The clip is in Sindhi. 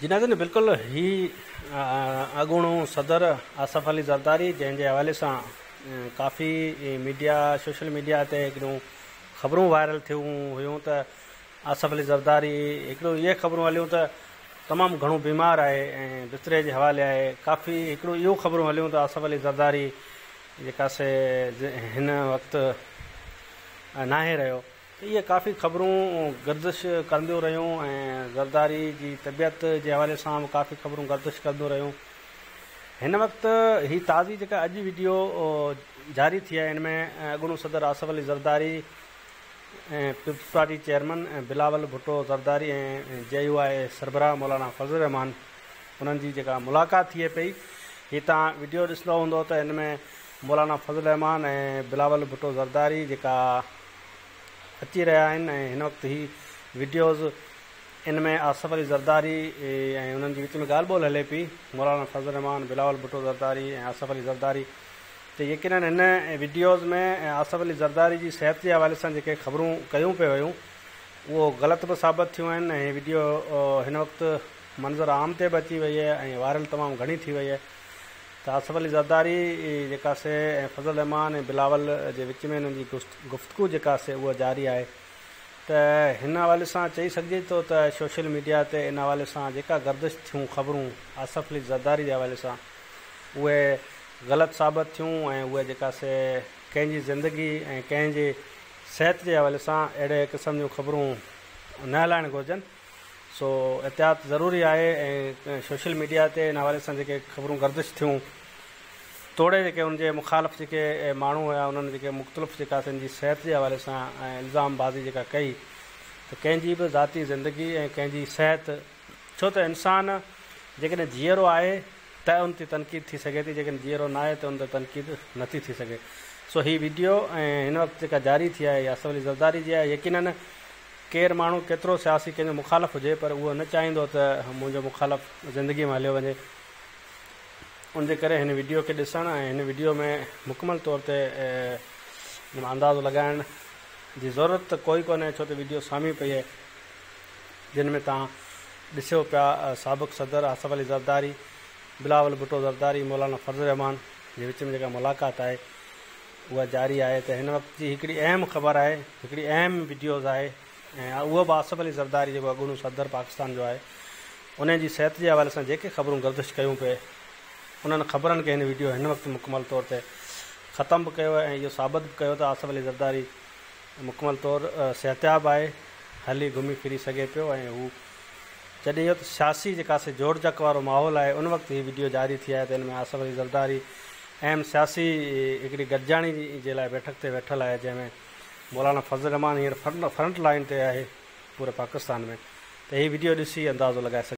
جي ناظرين بلڪل هي اڳوڻو صدر آصف علي زرداري جنهن جي حوالي سان ڪافي ميڊيا سوشل ميڊيا تي هڪڙيون خبرون وائرل ٿيون هيون ته آصف علي زرداري هڪڙيون اهي خبرون هليون ته تمام گهڻو بيمار آهي ۽ بستري جي حوالي آهي ڪافي هڪڙيون اهو خبرون هليون ته آصف علي زرداري جيڪا سي هن وقت ناهي رهيو ته اهي ڪافي خبرون گردش ڪنديون رهيون ۽ زرداري جي طبيعت جي حوالي سان به ڪافي خبرون گردش ڪنديون رهيون. هن وقت هي تازي جيڪا اڄ وڊيو جاري ٿي آهي ان ۾ اڳوڻو صدر Asif Ali Zardari ۽ peoples party chairman Bilawal Bhutto Zardari ۽ J U I سربراهه مولانا فضل الرحمان انهن جي جيڪا ملاقات ٿئي پئي هي توهان وڊيو ڏسندو هوندو ته ان ۾ مولانا فضل الرحمان ۽ بلاول ڀٽو زرداري جيڪا اچي رهيا آهن ۽ هن وقت هي وڊيوز ان ۾ آصف علي زرداري ۽ انهن جي وچ ۾ ڳالهه ٻولهه هلي پئي مولانا فضل الرحمان بلاول ڀٽو زرداري ۽ آصف علي زرداري ته يقينن هن وڊيوز ۾ آصف علي زرداري جي صحت جي حوالي سان جيڪي خبرون ڪيون پئي ويون اهو غلط به ثابت ٿيون آهن ۽ وڊيو هن وقت منظر عام تي به اچي وئي آهي ۽ وائرل تمام گهڻي ٿي وئي آهي ته آصف علي زرداري جيڪا سي ۽ فضل الرحمان ۽ بلاول جي وچ ۾ انهن جي گفتگو جيڪا سي اها جاري آهي ته هن حوالي سان چئي سگهجي ٿو ته سوشل ميڊيا تي ان حوالي سان جيڪا گردش ٿيون خبرون آصف علي زرداري جي حوالي سان اهي غلط ثابت ٿيون ۽ اهي جيڪا سي ڪنهن جي زندگي ۽ ڪنهن جي صحت جي حوالي سان اهڙي قسم جون خبرون نه هلائڻ گهرجن. سو احتياط ضروري آهي ۽ سوشل ميڊيا تي ان حوالي سان جيڪي خبرون گردش ٿيون توڙي جيڪي ان جي مخالف جيڪي ماڻهو هيا انهن جيڪي مختلف جيڪا سن جي صحت جي حوالي سان ۽ الزام بازي جيڪا ڪئي ته ڪنهن جي به ذاتي زندگي ۽ ڪنهن جي صحت ڇو ته انسان جيڪڏهن جيئرو آهي ته ان تي تنقيد ٿي سگهي ٿي جيڪڏهن جيئرو ناهي ته ان تي تنقيد نٿي ٿي سگهي سو هي ويڊيو ۽ هن وقت جيڪا جاري ٿي آهي آصف علي زرداري جي آهي يقينن ڪير ماڻهو ڪيترو سياسي ڪنهن جو مخالف هجي پر اهو نه چاهيندو ته منهنجو مخالف زندگي مان هليو وڃي ان جي ڪري هن وڊيو کي ڏسڻ ۽ هن وڊيو ۾ مڪمل طور تي ان مان اندازو لڳائڻ جي ضرورت ته ڪوئي ڪونهي ڇو ته وڊيو سامهون پئي آهي جن ۾ توهان ڏسيو پيا سابق صدر آصف علي زرداري بلاول ڀٽو زرداري مولانا فضل الرحمان جي وچ ۾ جيڪا ملاقات آهي اها جاري آهي ته هن وقت جي هڪڙي اهم خبر آهي هڪڙي اهم وڊيوز آهي ۽ اهو به آصف علي زرداري جيڪو اڳوڻو صدر پاڪستان جو آهي ان جي صحت جي حوالي سان جيڪي خبرون گردش ڪيون پئي انهن خبرن کي هن وڊيو هن وقت مڪمل طور تي ختم به ڪيو ۽ اهو ثابت به ڪيو ته آصف علي زرداري مڪمل طور صحتياب آهي هلي گهمي ڦري سگهي پيو ۽ هو جڏهن اهو ته سياسي جيڪا سي جوڙجڪ وارو ماحول آهي ان وقت هي وڊيو جاري ٿي آهي ته ان ۾ آصف علي زرداري اهم سياسي هڪڙي گڏجاڻي جي لاء بيٺڪ تي ويٺل آهي جنهن ۾ مولانا فضل الرحمان هينئر فرنٽ لائين تي آهي پوري پاڪستان ۾ ته هي وڊيو ڏسي اندازو لڳائي سگهجي.